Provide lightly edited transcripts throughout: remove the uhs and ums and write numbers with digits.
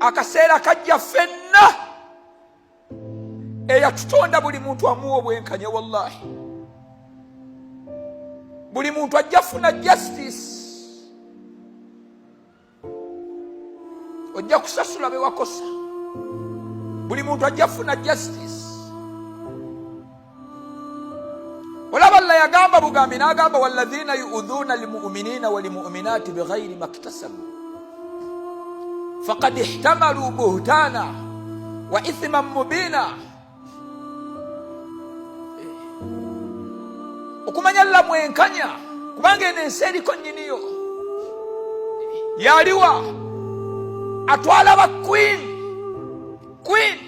Akaseera kajja ffenna eyatutonda buli muntu amuwa obwenkanya. Wallahi, buli muntu ajja funa justice. Ojja kusasula bewakosa. Buli muntu ajja funa justice. Olaba, Allah yagamba bugambi n'agamba, walladhina yuudhuuna almuminina walmuminaati bighairi maktasabu faqad ihtamalu buhtana wa ithman mubina. Okumanya Allah mwenkanya, kubanga eno ensi eriko nnyiniyo. Yaliwa atwala ba queen queen.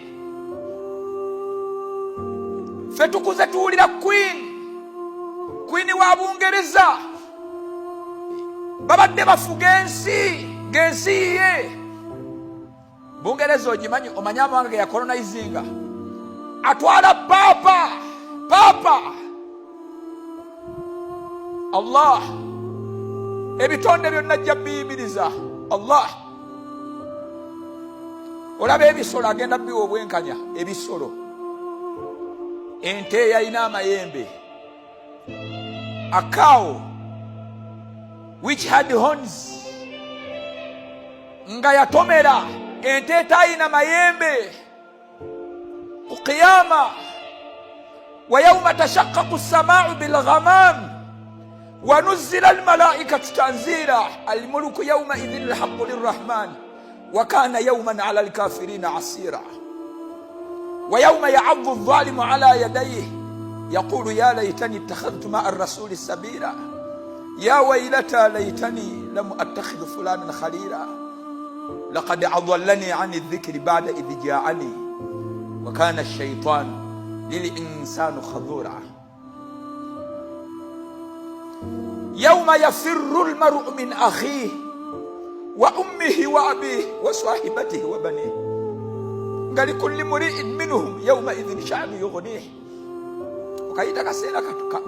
Ffe tukuze tuwulira queen, queen wa Bungereza. Babadde bafuga ensi ng'ensi yiye. Bungereza ogimanyi, omanyi amawanga ge yakolonizinga. Atwala paapa, paapa Allah. Ebitonde byonna ajja biyimiriza Allah. Olaba ebisolo, agenda biwa obwenkanya. Ebisolo, ente eyalina amayembe, a cow which had horns, nga yatomera ente etayina mayembe ku Qiyama. Wa yauma tashaqqaqu ssamau bilghamam wa nuzzila almalaikatu tanzila, almuluku yaumaidhin alhaqu lirrahman wa kana yauman ala alkafirina asira, wa yauma yaaddu aldhalimu ala yadayhi yaqulu ya laitani ittakhadhtu maa arrasuli sabila, ya wailata laitani lam attakhidh fulanan khalila, laqad adallani ani dhikri ba'da idh ja'ani wa kana ash-shaytanu lil insani khadhura, yauma yafirru almar'u min akhihi wa ummihi wa abihi wa sahibatihi wa banihi, nga likulli muri'in minhum yauma idhin sha'nu yughnihi. Okayita kaseera katuka.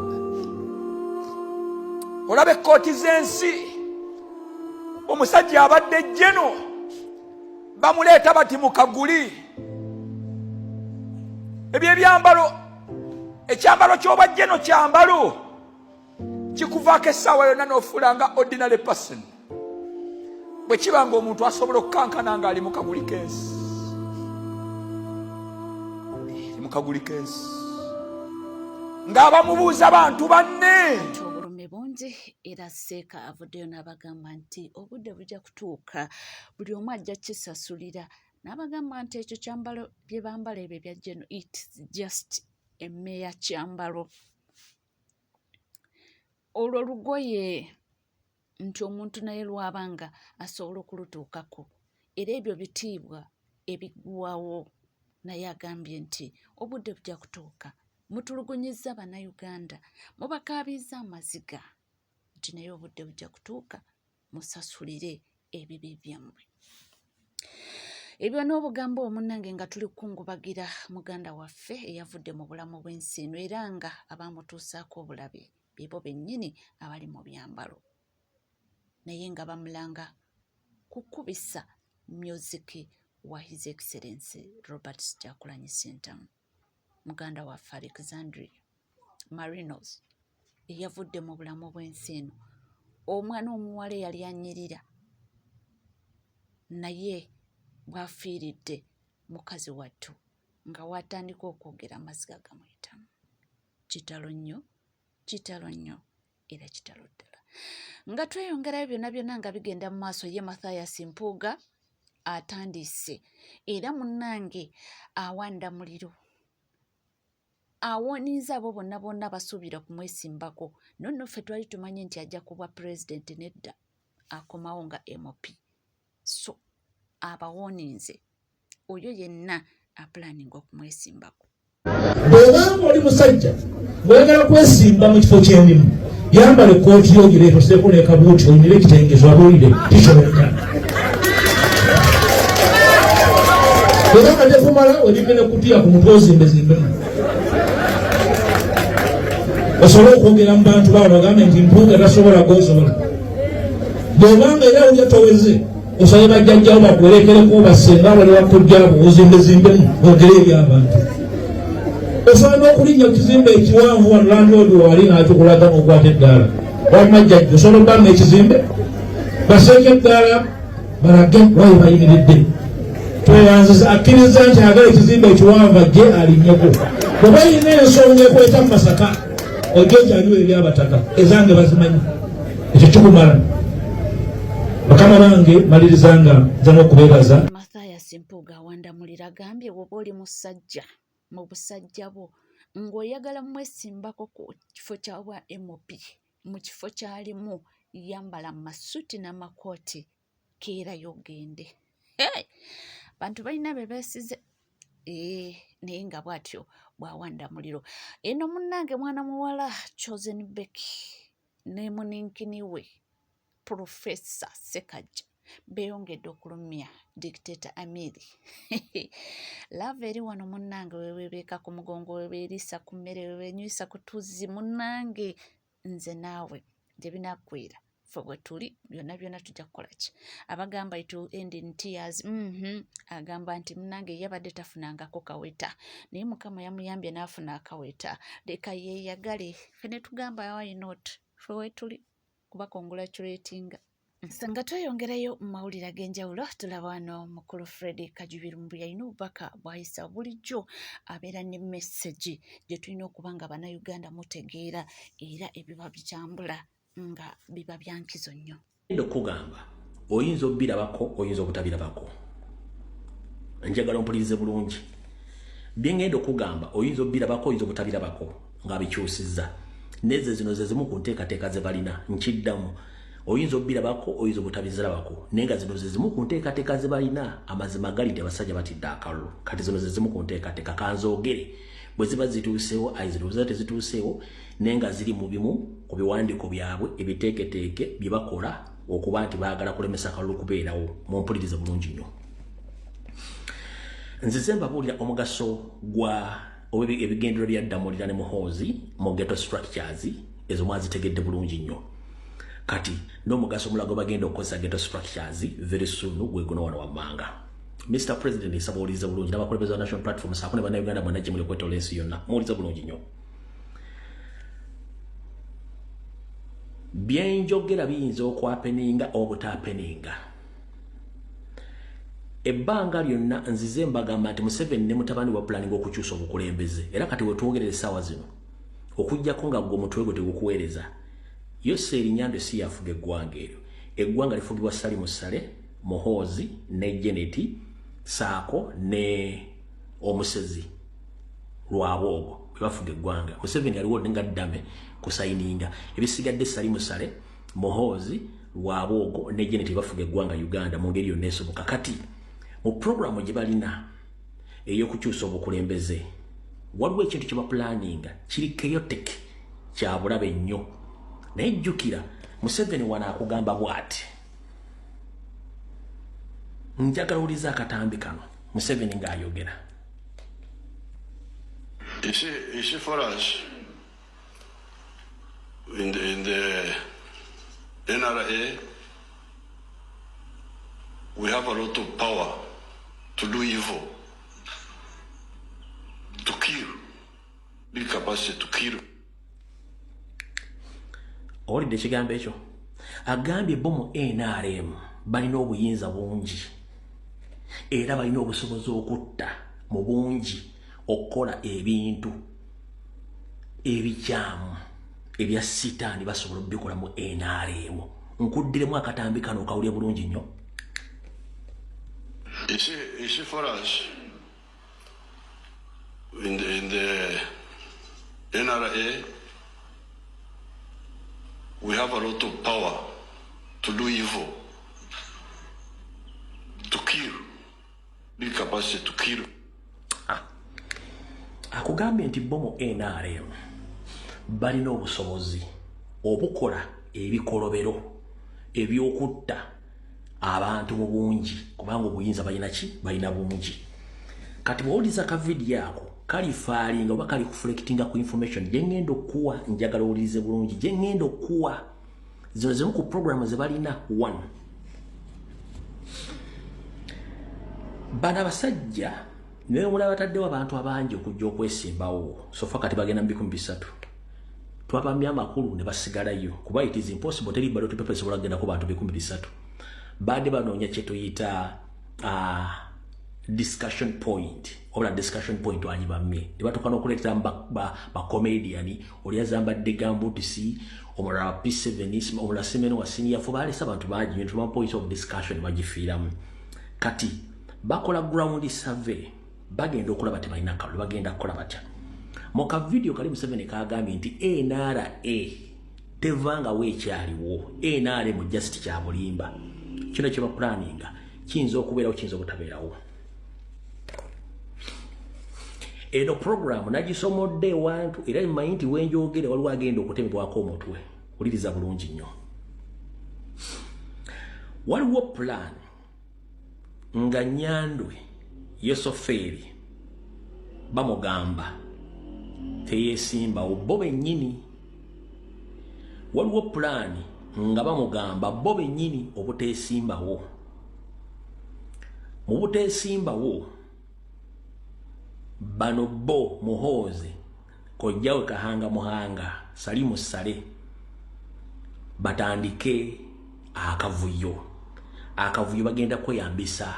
Olaba ekkooti z'ensi, omusajja abadde jjeno bamuleeta bati mu kaguli. Ebyo ebyambalo, ekyambalo ky'obwa jjeno kyambalo kikuvaako essaawa yonna n'ofuula nga ordinary person. Bwe kiba nga omuntu asobola okukankana ng'ali mu kaguli k'ensi, mu kaguli k'ensi, ng'abamubuuza bantu banne. Obulumi bungi, era Seeka avuddeyo n'abagamba nti obudde bujja kutuuka, buli omu ajja kisasulira, n'abagamba nti ekyo kyambalo bye bambala ebyo ebya geno, it's just emmeeya kyambalo, olwo lugoye nti omuntu naye lwaba nga asobola okulutuukako, era ebyo bitiibwa ebiggwawo. Naye agambye nti obudde bujja kutuuka, mutulugunyizza Bannayuganda, mubakaabiza amaziga, nti naye obudde bujja kutuuka musasulire ebibi byammwe. Ebyo n'obugambo omunnange nga tuli kukungubagira muganda waffe eyavudde mu bulamu bw'ensi eno, era nga abamutuusaako obulabe bebo bennyini abali mu byambalo, naye nga bamulanga kukubisa music wa His Excellency Robert Kyagulanyi Ssentamu. Muganda waffe Alexandria Marinos eyavudde mu bulamu bw'ensi eno, omwana omuwala eyali anyirira naye bw'afiiridde mukazi wattu, nga waatandika okwogera amaziga gamuyitamu. Kitalo nnyo, kitalo nnyo, era kitalo ddala. Nga tweyongerayo, byonna byonna nga bigenda mu maaso, ye Mathias Mpuuga atandise era munnange awanda muliro, awoninza abo bonna bonna basuubira kumwesimbako. Nonno ffe twali tumanye nti ajja kubwa pulezidenti, nedda, akomawo nga MP. So abawoninze oyo yenna apulaninga okumwesimbako. Bw'obanga oli musajja ng'oyagala kwesimba mu kifo ky'emirimu, yambala ekkooti yo ogireeta, oseeko n'ekabuuti, oyimire ekitengezo, abuulire kisoboka. Bw'obanga tekumala, olimme nekutiya ku mutwe, ozimbezimbemu osobole okwogera mu bantu baabo, bagambe nti Mpuuga tasobola gosobola. Bw'obanga era olya toweze. Osabe bajjajjawo bakuwerekereko basenga bali bakojjaabo ozimbezimbemu ogere eri abantu. Osobola n'okulinnya ku kizimbe ekiwanvu wano landlord wali n'akikulaga n'okwata eddaala. Wamma jjajja osobola okubanga ekizimbe baseeko eddaala balage wayi bayimiridde. Tweyanziza akkiriza nti ayagala ekizimbe ekiwanvu ajje alinnyeko. Bw'oba olina ensonga ekweta mu Masaka ojja okyaliwo eri abataka ezange bazimanyi ekyo kikumala. Bakama bange maliriza nga nza n'okubeebaza. Mathias Mpuuga awandamulira agambye bw'oba oli musajja mu busajja bwo ng'oyagala mwesimbako ku kifo kya bwa MP mu kifo ky'alimu yambala masuuti n'amakooti keerayo ogende. Hey! Bantu balina be beesize ee naye nga bw'atyo bw'awanda muliro. Eno munnange mwana muwala Chosen Becky ne muninkini we Professor Ssekajja beeyongedde okulumya Dictator Amiri. Love eri wano munnange wewebeeka ku mugongo, webeeriisa ku mmere, webenywisa ku tuzzi munnange nze naawe gye binaggweera ffe bwe tuli byonna byonna tujja kukola ki abagamba it will end in tears. Agamba nti munnange yabadde tafunangako kaweta naye Mukama yamuyambye n'afuna akaweta, leka yeeyagale. Ffe ne tugamba why not, ffe weetuli kuba congratulatinga. Nga tweyongerayo mu mawulire ag'enjawulo tulaba wano mukulu Fred Kajubi Lumbuye alina obubaka bw'ayisa. Bulijjo abeera ne message gye tulina okuba nga Bannayuganda mutegeera era ebiba bitambula nga biba bya nkizo nnyo. Ngenda okukugamba oyinza obirabako oyinza obutabirabako. Njagala ompulirize bulungi. Bye ngenda okugamba oyinza obirabako oyinza obutabirabako nga bikyusizza. N'ezo zino ze zimu ku nteekateeka ze balina nkiddamu. Oyinza obirabako oyinza obutabizirabako naye nga zino ze zimu ku nteekateeka ze balina. Amazima gali nti abasajja batidde akalulu. Kati zino ze zimu ku nteekateeka kanzoogere bwe ziba zituuseewo ayiziruza tezituuseewo naye nga ziri mu bimu ku biwandiiko byabwe ebiteeketeeke bye bakola okuba nti baagala kulemesa akalulu kubeerawo. Mumpulirize bulungi nnyo. Nzize mbabuulira omugaso gwa ebigendererwa bya Ddamulira ne Muhoozi mu ghetto structures ezo mwazitegedde bulungi nnyo. Kati n'omugaso omulala gwe bagenda okukozesa ghetto structures very soon gwe guno wano wammanga. Mr. President nsaba owulirize bulungi n'abakulembeze ba National Platform saako ne Bannayuganda bonna gye muli okwetoola ensi yonna muwulirize bulungi nnyo. Byenjogera biyinza okwapeninga obutaapeninga. Ebbanga lyonna nzize mbagamba nti Museveni ne mutabani wa planning okukyusa obukulembeze era kati wetwogerera essaawa zino okuggyako nga ggwe omutwe gwe tegukuweereza. Yoseri Nyando si yafuga eggwanga eryo. Eggwanga lifugibwa Salimu Saleh, Muhoozi ne Janet saako ne omusezi Lwabwogo bwe bafuga eggwanga. Museveni aliwo nga ddame kusayininga ebisigadde. Salimu Saleh, Muhoozi, Lwabwogo ne Janet bafuga eggwanga Uganda mu ngeri yonna esoboka. Kati mu puroguramu gye balina ey'okukyusa obukulembeze waliwo ekintu kye bapulaninga kiri chaotic kya bulabe nnyo. Naye jjukira Museveni wano akugamba bw'ati, njagala owulize akatambi kano Museveni ng'ayogera. You see, for us, in the NRA, we have a lot of power to do evil, to kill, big capacity to kill. Owulidde ekigambo ekyo? Agambye bo mu NRM balina obuyinza bungi era balina obusobozi okutta mu bungi, okukola ebintu ebikyamu ebya sitaani basobola obikola mu NRM. Nkuddiremu akatambi kano okawulire bulungi nnyo. You see, for us, in the NRA, we have a lot of power to do evil, to kill, big capacity to kill. Akugambye nti bo mu NRM balina obusobozi obukola ebikolobero ebyokutta abantu mu bungi kubanga obuyinza balina ki? Balina bungi. Kati bw'owuliza ka vidiyo ako kalifaalinga oba kali kuflectinga ku information gye ŋŋenda okukuwa. Njagala owulirize bulungi gye ŋŋenda okukuwa. Zino zimu ku programu ze balina. One, Bano abasajja naye omulaba bataddewo abantu abangi okujja okwesimbawo. So far kati bagenda mu 300. Twabamya amakulu ne basigalayo, kuba it is impossible, teri ballot paper esobola kugendako bantu 300. Badde banoonya kye tuyita discussion point. Obula discussion point wagibamye ne batuuka n'okuleetera ba comedian, oli azambadde gambutisi, omulala P7, omulala Simeno wa senior four. Baleese abantu bangi nnyo, point of discussion bagifiiramu. Kati bakola ground survey, bagenda okulaba tebalina kalulu, bagenda kukola batya? Mu ka video kali Museveni kagambye nti NRA tevangawo, ekyaliwo NRM just kyabulimba. Kino kye bapulaninga kiyinza okubeerawo, kiyinza obutabeerawo. Eno program nagisomodde ewantu, era mmanyi nti wenjogere waliwo agenda okutemebwako omutwe. Wuliriza bulungi nnyo. Waliwo plan nga Nyandwe Yosofeeri bamugamba teyesimbawo bo bennyini. Waliwo pulaani nga bamugamba bo bennyini obuteesimbawo. Mu buteesimbawo bano bo Muhoozi, kojjawe Kahanga Muhanga, Salimu Sale, batandike akavuyo. Akavuyo bagenda kweyambisa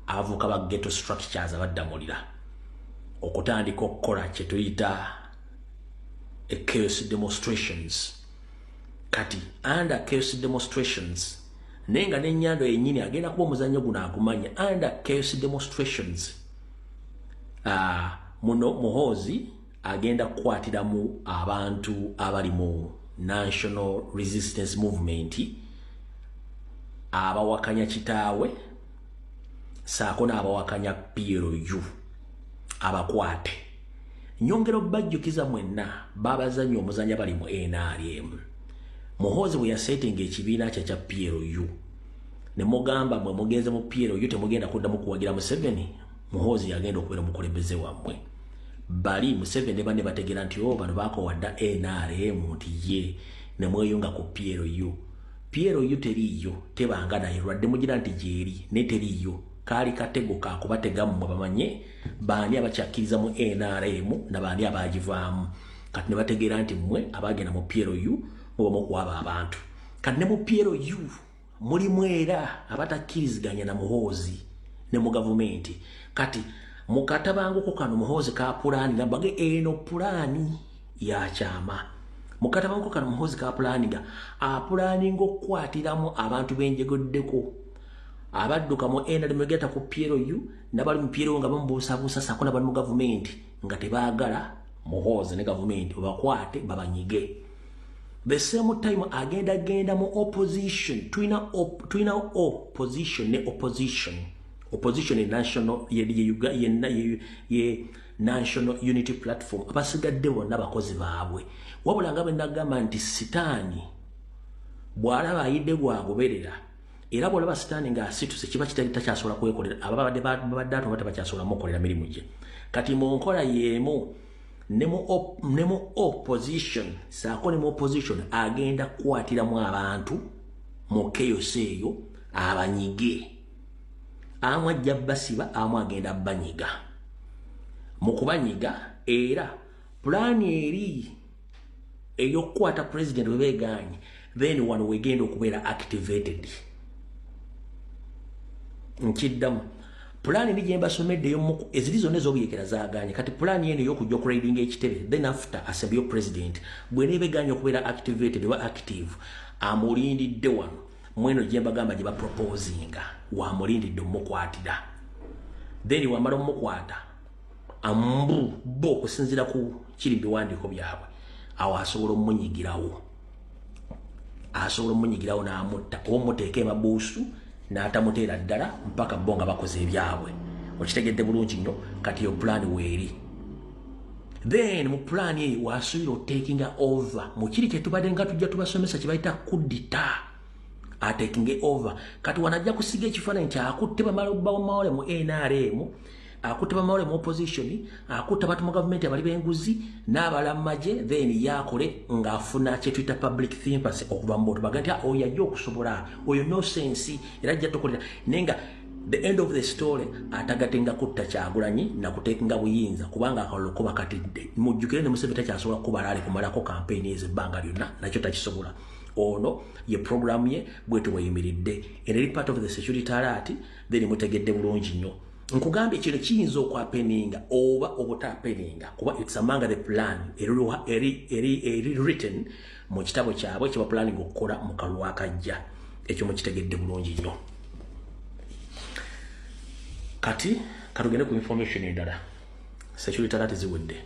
abavubuka ba ghetto structures abaddamulira okutandika okukola kye tuyita chaos demonstrations. Kati under chaos demonstrations, naye nga n'ennyando yennyini agenda kuba omuzannyo guno agumanya, under chaos demonstrations, muno Muhoozi agenda kukwatiramu abantu abali mu National Resistance Movement abawakanya kitaawe saako n'abawakanya PLU, abakwate. Nyongera obbajjukiza mwenna babazannya omuzannya bali mu NRM. Muhoozi bwe yasetinga ekibiina kye kya PLU ne mugamba mwe mugenze mu PLU, temugenda kuddamu kuwagira Museveni, Muhoozi yagenda okubeera omukulembeze wammwe. Bali Museveni ne banne bategeera nti o bano bakowadda NRM, nti ye ne mweyunga ku PLU. PLU teriiyo, tebanga naye lwadde mugira nti gyeri, ne teriiyo. Kaali katego kakubatega mmwe bamanye baani abakyakkiriza mu NRM na baani abagivaamu. Kati ne bategeera nti mmwe abagenda mu PLU mubamu okuwaba abantu. Kati ne mu PLU mulimu era abatakkiriziganya na Muhoozi ne mu gavumenti. Kati mu katabanguko kano Muhoozi ka pulaani nabage, eno pulaani ya kyama. Mu katabanguko kano Muhoozi ka pulaaniga apulaaninga okukwatiramu abantu benjegoddeko abadduka mu NRM geta ku PLU n'abali mu PLU nga bamubuusabuusa, saako n'abali mu gavumenti nga tebaagala Muhoozi ne gavumenti, babakwate babanyige. The same time agenda genda mu opposition. Tulina opposition ne opposition. Opposition ye national ye National Unity Platform, abasigadde bonna bakozi baabwe. Wabula nga bwe nagamba nti Sitaani bw'alaba ayidde gwagoberera, era bw'olaba Sitaani ng'asituse kiba kitali takyasobola kwekolera, ababadde babadde ate oba tebakyasobola mukolera mirimu gye. Kati mu nkola y'emu ne mu opposition, saako ne mu opposition agenda kukwatiramu abantu mu chaos eyo abanyige. Amu ajja basiba, amu agenda banyiga. Mu kubanyiga era pulaani eri ey'okukwata president bwe beegaanye, then wano wegenda okubeera activated. Nkiddamu, pulaani eri gye mbasomeddeyo eziri zonna ez'obuyekera zaaganye. Kati pulaani eno ey'okujja okuraidinga ekitebe, then after assembly president, bweneeba okubeera activated oba active, amulindidde wano mweno gye mbagamba gye baproposinga, wamulindidde omukwatira. Then wamala omukwata ambu bo okusinziira ku kiri biwandiiko byabwe, awo asobola omunyigirawo, asobola omunyigirawo n'amutta oba omuteeka emabuusu n'atamuteera ddala mpaka bo nga bakoze ebyabwe. Okitegedde bulungi nnyo. Kati yo pulaani weeri. Then mu pulaani eyo wasuubira otakinga over mu kiri kyetubadde nga tujja tubasomesa kye bayita kudita, atakinge over. Kati wanajja kusiga ekifaananyi nti akutte bamawole mu NRM, akutte bamawole mu opposition, akutte abantu mu gavumenti abali b'enguzi n'abalamagye, then yakole ng'afuna kye tuyita public sympathy okuva mu bantu, baga nti oyo ajja okusobola, oyo no sense, era ajja tukolera. Naye nga The end of the story, atagatenga kutta Kyagulanyi nakutekinga buyinza, kubanga akalulu kuba katidde. Mujjukire ne Museveni takyasobola kuba ali kumalako campaign ez'ebbanga lyonna, nakyo takisobola. Ono ye program ye bwetu bweyimiridde, era eri part of the security alert. Then mutegedde bulungi nnyo. Nkugambye kino kiyinza okwahappeninga oba obutahappeninga, kuba it's among the plan eri written mu kitabo kyabwe kyeba planning okukola mu kalulu akajja. Ekyo mukitegedde bulungi nnyo. Kati katugende ku information endala. Security alert ziwedde.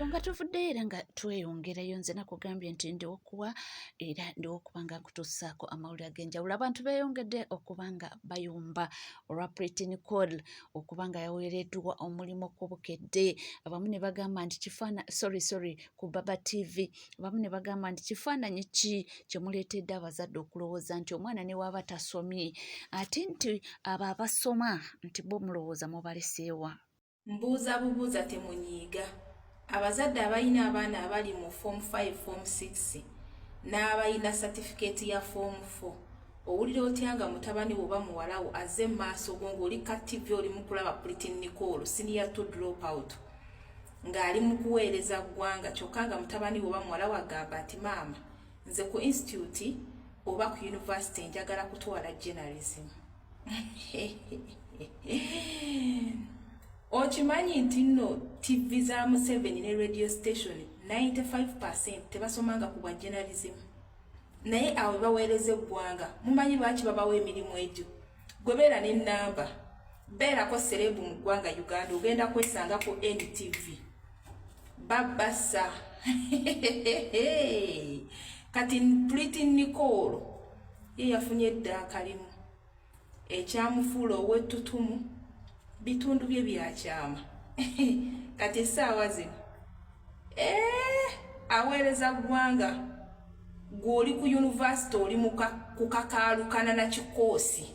Nga tuvuddeyo era nga tweyongerayo, nze nakugambye nti ndiwokuwa era ndiwokuba nga nkutuusaako amawulire ag'enjawulo. Abantu beeyongedde okuba nga bayumba olwa Pretty Nicole okuba nga yaweereddwa omulimu ku Bukedde. Abamu ne bagamba nti kifaana, sorry, sorry, ku Baba TV. Abamu ne bagamba nti kifaananyi ki kye muleetedde abazadde okulowooza nti omwana ne waaba tasomye, ate nti abo abasoma nti bo mulowooza mubaleseewa? Mbuuza bubuuza, temunyiiga. Abazadde abalina abaana abali mu form 5, form 6 n'abalina satifikeeti ya form 4, owulira otya nga mutabani woba muwala wo azze mu maaso go ng'oli ka TV, oli mu kulaba Pretty Nicole, senior 2 drop out, ng'ali mu kuweereza ggwanga, kyokka nga mutabani woba muwala wo agamba nti, "Maama, nze ku institute oba ku university njagala kutwala journalism"? Okimanyi nti nno TV za Museveni ne radio station 95 tebasomanga ku bwa journalism, naye awo baweereza eggwanga. Mumanyi lwaki babawa emirimu egyo? Gwe beera n'ennamba, beerako celeb mu ggwanga Uganda, ogenda kwesanga ku NTV babasa. Kati Pretty Nicole ye yafunye edda akalimu ekyamufuula ow'ettutumu, bitundu bye byakyama. Kati essaawa zino aweereza ggwanga. Gw'oli ku yunivasite, oli kukakaalukana na kikoosi,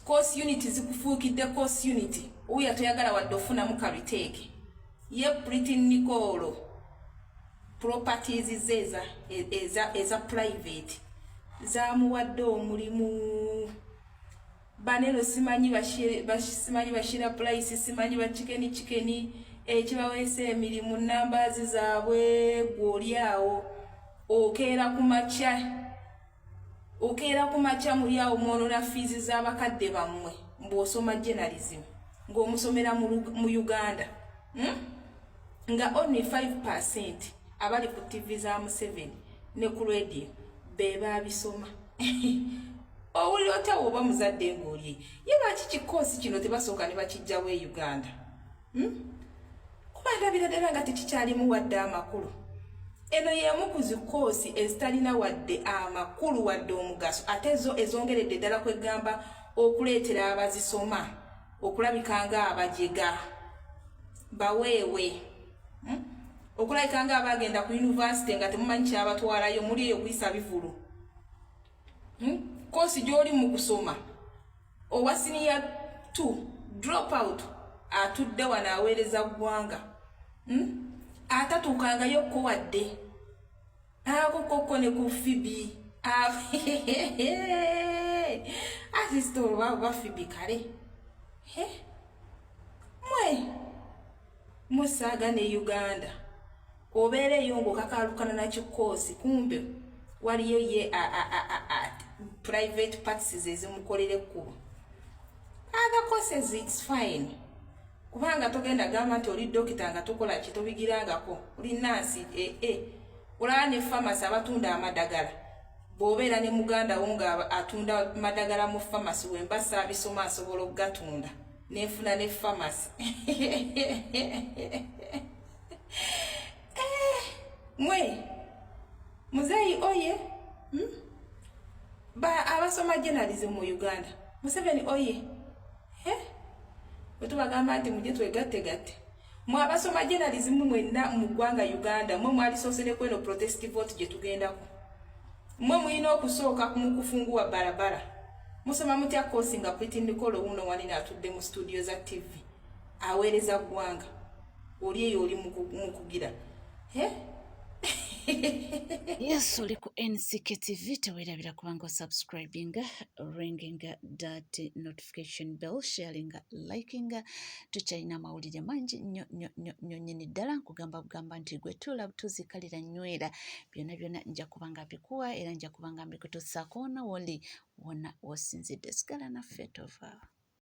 course unit zikufuukidde course unit. Oya toyagala wadde ofunamu kabiteeke. Ye Pretty Nicole properties ze eza private zamuwadde omulimu. Baneno simanyi, simanyi bashira price, simanyi bachikeni chikeni, ekibaweesa emirimu nambazi zaabwe. Gw'oli awo okeera ku makya, okeera ku makya, muli awo mwonona fiizi z'abakadde bammwe mbw'osoma journalism ng'omusomera mu Uganda, Nga only 5 abali ku TV za Museveni ne ku radio be baabisoma. Owulira otya woba muzadde ng'oli ye? Lwaki kikoosi kino tebasooka ne bakijjawo e Uganda, Kuba ndabira ddala nga tekikyalimu wadde amakulu. Eno y'emu ku zikoosi ezitalina wadde amakulu wadde omugaso, ate zo ezongeredde ddala kwegamba okuleetera abazisoma okulabika nga abajega baweewe, Okulabika nga abagenda ku yunivasite nga temumanyi kyabatwalayo, muli eyo kuyisa bivulu, Koosi gy'oli mu kusoma, owa senior 2 drop out atudde wano aweereza ggwanga, Atatuukangayo ko wadde ako kokko ne ku Fibi asisita olwa ba Fibi. Kale mwe musaaga ne Uganda, obeera eyo ng'okakaalukana na kikoosi, kumbe waliyo ye private parts ezimukolera ekkubo. Other courses, it's fine, kubanga togenda gamba nti oli dokita nga tokola ki, tobigirangako, oli nansi ee eh, eh. Olaba ne pharmacy abatunda amadagala, bw'obeera ne muganda wo nga atunda madagala mu pharmacy, wemba saabisoma nsobola okugatunda nenfuna ne pharmacy. Mwe muzeeyi oye, Ba abasoma journalism mu Uganda, Museveni oye. Bwe tubagamba nti mujje twegattegatte, mwe abasoma journalism mwenna mu ggwanga Uganda, mwe mwalisoose ne kweno protest vote gye tugendako. Mwe mulina okusooka mu kufunguwa barabara. Musoma mutya koosi nga Pretty Nicole wuno wanina atudde mu studio za TV aweereza ggwanga, oli eyo oli mu kugira? Yes, oli ku NCK TV, teweerabira kubanga osubscribinga, ringinga that notification bell, sharinga, likinga. Tukyalina amawulire mangi nnyo nnyo nnyo nnyo nnyini ddala. Nkugamba bugamba nti gwe tuula butuuzikalira nywera, byonna byonna nja kuba nga mbikuwa era nja kuba nga mbikutuusaako wonna woli, wonna w'osinzidde. Sigala naffe, tovaawo.